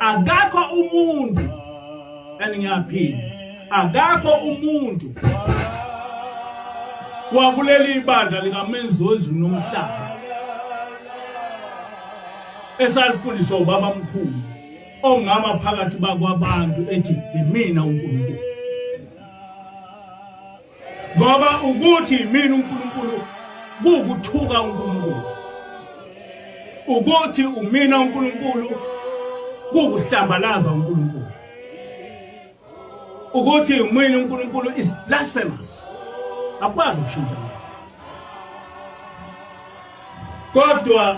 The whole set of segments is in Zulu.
Akakho umuntu, and ngiyaphinda, akakho umuntu wakuleli ibandla likaMenzi wezulu nomhlaba esalifundiswa ubaba mkhulu ongama phakathi bakwabantu ethi yimina uNkulunkulu. Ngoba ukuthi yimina uNkulunkulu kuwukuthuka uNkulunkulu, ukuthi umina uNkulunkulu kuwukuhlambalaza uNkulunkulu, ukuthi umina uNkulunkulu is blasphemous. Akwazi ukushintsha. Kodwa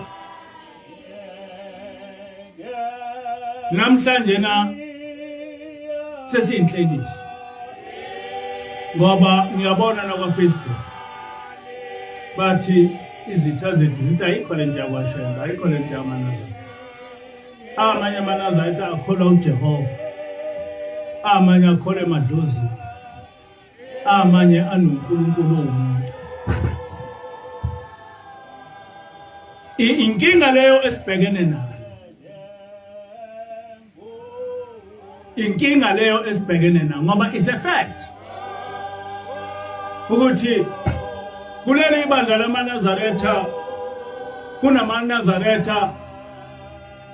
namhlanje na sesiyinhlekisa, ngoba ngiyabona nakwa Facebook bathi izitha zethu zithi ayikho lento yakwaShembe, ayikho lento yamaNazaretha. Amanye amaNazaretha akholwa uJehova, amanye akholwa emadlozini, amanye anoNkulunkulu owumuntu. Inkinga leyo esibhekene nayo, inkinga leyo esibhekene nayo, ngoba is a fact ukuthi kuleli ibandla lamaNazaretha kunamaNazaretha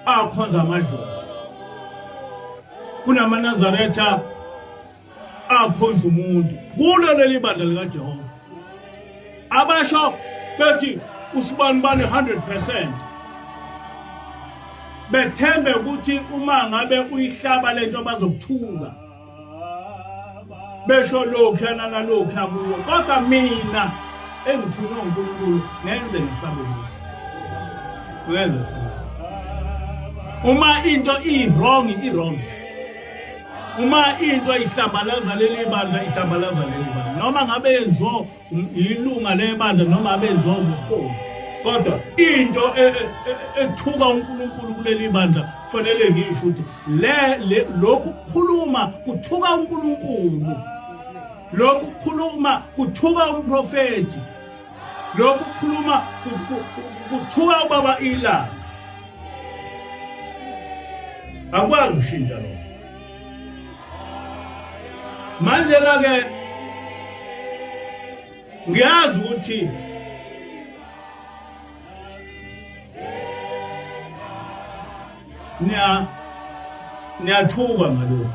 akhonza amadlozi, kunamaNazaretha akhonza umuntu kulo leli bandla likaJehova, abasho bethi usibanibani 100%, bethembe ukuthi uma ngabe uyihlaba lento bazokuthuka, besho lokhu nalokhu kuwo. Kodwa mina engithunywe uNkulunkulu ngenze ngisabe lokhu, ngenze sabe. Uma into i-wrong, i-wrong. Uma into ihlambalaza leli bandla, ihlambalaza leli bandla, noma ngabe yenziwa ilunga lebandla noma abenziwa ubuholi, kodwa into ethuka uNkulunkulu kuleli bandla kufanele ngisho ukuthi le lokhu kukhuluma kuthuka uNkulunkulu, lokhu kukhuluma kuthuka umprofeti, lokhu kukhuluma kuthuka ubaba ilanga. Akwazi ukushintsha lokho. Manje la ke ngiyazi ukuthi niya niyathuka ngalokho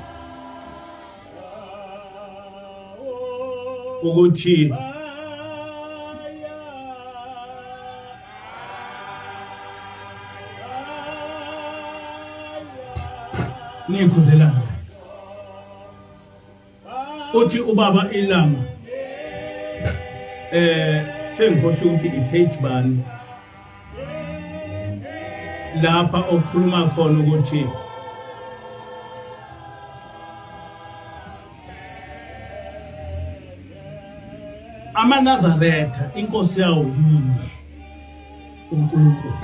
ukuthi niyikhuzelana. Uthi ubaba ilanga, sengikhohlwe ukuthi i-page bani lapha okhuluma khona ukuthi amaNazaretha inkosi yawo yinye, uNkulunkulu.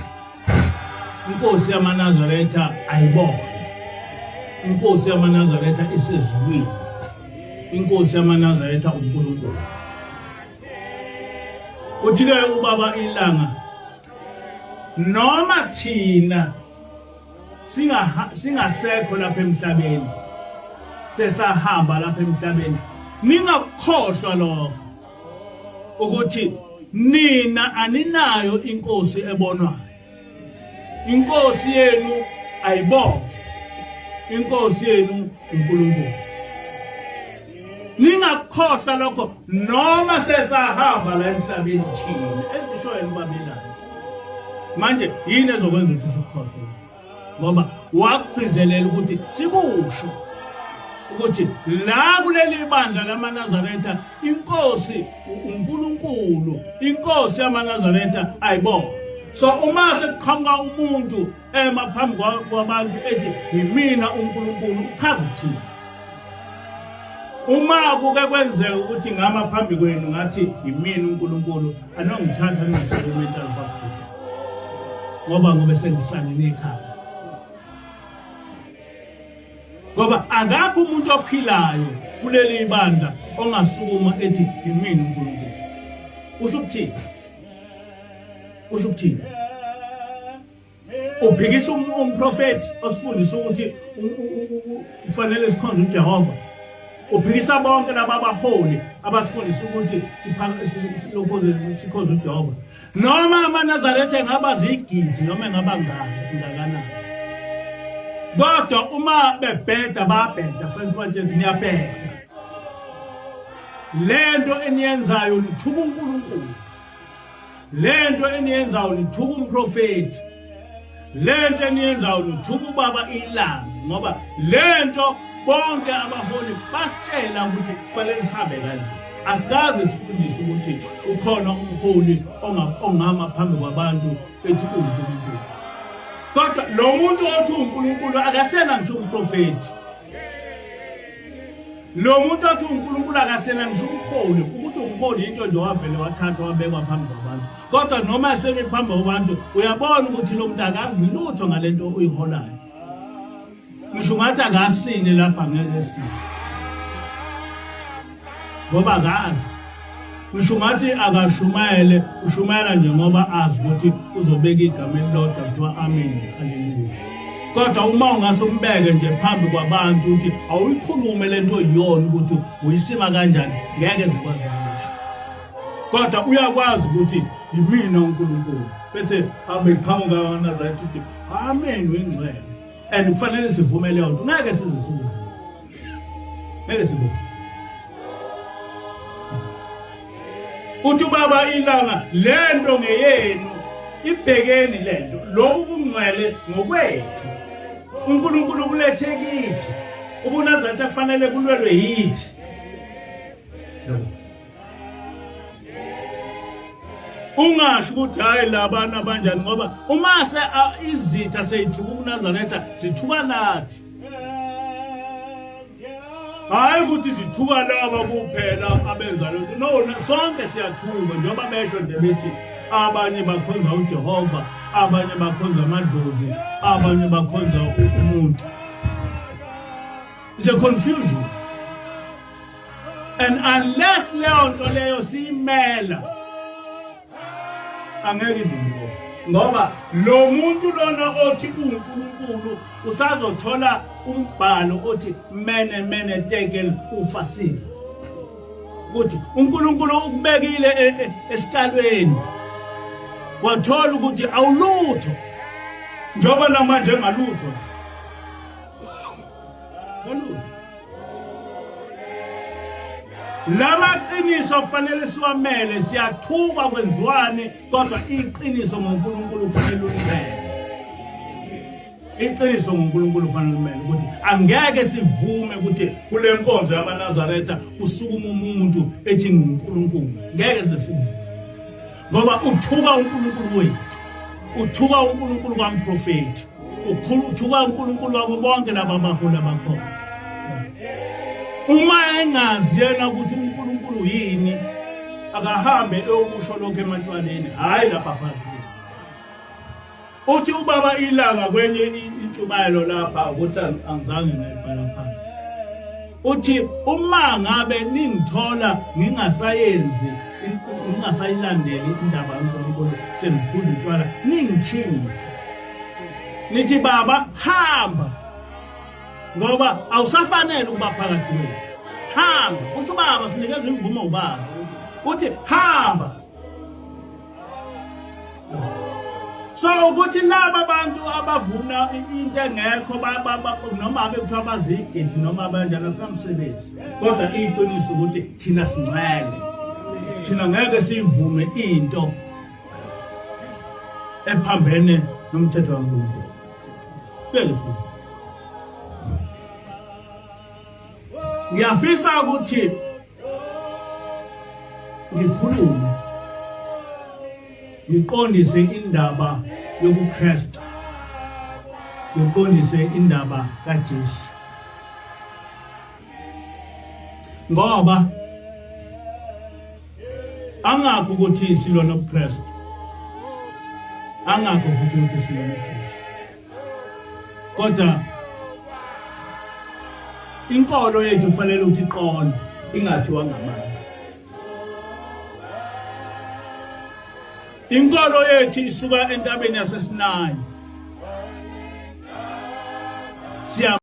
Inkosi yamaNazaretha ayibona, inkosi yamaNazaretha isezulwini, inkosi yamaNazaretha uNkulunkulu. Uthi-ke ubaba ilanga, noma thina singasekho lapha emhlabeni, sesahamba lapha emhlabeni, ningakukhohlwa lokho ukuthi nina aninayo inkosi ebonwayo. Inkosi yenu ayibonwa, inkosi yenu uNkulunkulu. Ningakukhohlwa lokho noma sesahamba la emhlabeni thina esisho yena ubabelana. Manje yini ezokwenza ukuthi sikukhohlwe? Ngoba wakugcizelela ukuthi sikusho ukuthi la kuleli bandla lamaNazaretha inkosi uNkulunkulu, inkosi yamaNazaretha ayibona. So uma sekuqhamuka umuntu ema phambi kwabantu ethi yimina uNkulunkulu, uchaza ukuthini? Uma kuke kwenzeka ukuthi ngama phambi kwenu ngathi yimina uNkulunkulu, anongithatha ningise mental hospital, ngoba ngobe sengisangene ekhaya. Ngoba akakho umuntu ophilayo kuleli bandla ongasukuma ethi yimina uNkulunkulu. Usho ukuthini? Usho ukuthini? Uphikisa umprofeti osifundisa ukuthi kufanele sikhonze uJehova. Uphikisa bonke laba abaholi abasifundisa ukuthi silokhoze sikhonze uJehova. Noma amaNazaretha engaba zigidi noma engaba ngakanani. Kodwa uma bebheda babheda, fanele sibatshele niyabheda. Lento eniyenzayo nithuka uNkulunkulu. Lento eniyenzayo nithuka umprofethi. Lento eniyenzayo nithuka ubaba ilanga ngoba lento bonke abaholi basitshela ukuthi kufanele sihambe kanje. Asikaze sifundise ukuthi ukhona umholi ongama phambi kwabantu ethi uNkulunkulu. Kodwa lo muntu othi uNkulunkulu akasena ngisho umprofethi. Lo muntu athi uNkulunkulu akasena ngisho umholi, ukuthi umholi into nje wavele wathathwa wabekwa phambi kwabantu. Kodwa noma esemi phambi kwabantu uyabona ukuthi lo muntu akazi lutho ngalento uyiholayo. Ngisho ungathi akasine lapha ngeke esine. Ngoba akazi. Ngisho ungathi akashumayele, ushumayela nje ngoba azi ukuthi uzobeka igama elilodwa kuthiwa amen, haleluya. Kodwa uma ungase umbeke nje phambi kwabantu ukuthi awuyikhulume lento oyiyona ukuthi uyisima kanjani, ngeke zikwazi ukusho. Kodwa uyakwazi ukuthi yimina uNkulunkulu. Bese abeqhamuka amaNazaretha ukuthi amen wengcwele. And kufanele sivume leyo nto. Ngeke size sikuvume. Ngeke sikuvume. Uthi ubaba ilanga lento ngeyenu ibhekeni lento lobu bungcwele ngokwethu uNkulunkulu kulethe kithi ubunazaretha kufanele kulwelwe yithi ungasho ukuthi hayi labana banjani ngoba uma se izitha seyithuka ubunazaretha zithuka nathi Hayi ukuthi sithuka laba kuphela abenza lento. No, sonke siyathuka njengoba besho nje bethi abanye bakhonza uJehova, abanye bakhonza amadlozi, abanye bakhonza umuntu. It's a confusion. And unless leyo nto leyo siyimela angeke izinto ngoba lo muntu lona othi uNkulunkulu usazothola umbhalo othi mene mene tekel ufasile ukuthi uNkulunkulu ukubekile e, e, esikalweni wathola ukuthi awulutho njengoba namanje engalutho Ngalutho. Lamaqiniso kufanele siwamele, siyathukwa kwenziwani kodwa iqiniso ngoNkulunkulu kufanele ulimele. Iqiniso ngoNkulunkulu kufanele ulimele ukuthi angeke sivume ukuthi kule nkonzo yamaNazaretha kusukuma umuntu ethi nguNkulunkulu. Ngeke size sikuvume. Ngoba uthuka uNkulunkulu wethu. Uthuka uNkulunkulu kwamprofethi. Uthuka uNkulunkulu wabo bonke laba baholi abakhona. Uma engazi yena ukuthi uNkulunkulu yini, akahambe eyokusho lokho ematshwaleni, hhayi lapha phansi. Uthi ubaba ilanga kwenye intshumayelo lapha ukuthi angizange ngayibhala phansi. Uthi uma ngabe ningithola ngingasayenzi ngingasayilandeli indaba kaNkulunkulu sengiphuza utshwala ningikhiphe. Nithi baba hamba ngoba awusafanele ukuba phakathi kwethu. Hamba, usho ubaba sinikeza imvumo ubaba uthi hamba. So ukuthi laba bantu abavuna into engekho noma bekuthiwa bazigidi noma abanjani asinamsebenzi kodwa iqiniso ukuthi thina singcwele thina ngeke siyivume into ephambene nomthetho kaNkulunkulu ngeke sivume ngiyafisa ukuthi ngikhulume ngiqondise indaba yobuKristu ngiqondise indaba kaJesu ngoba angakho ukuthi silona ubuKristu angakho futhi ukuthi silona uJesu kodwa inkolo yethu kufanele ukuthi iqonde ingathiwa ngamanga inkolo yethu isuka entabeni yaseSinayi. Siya.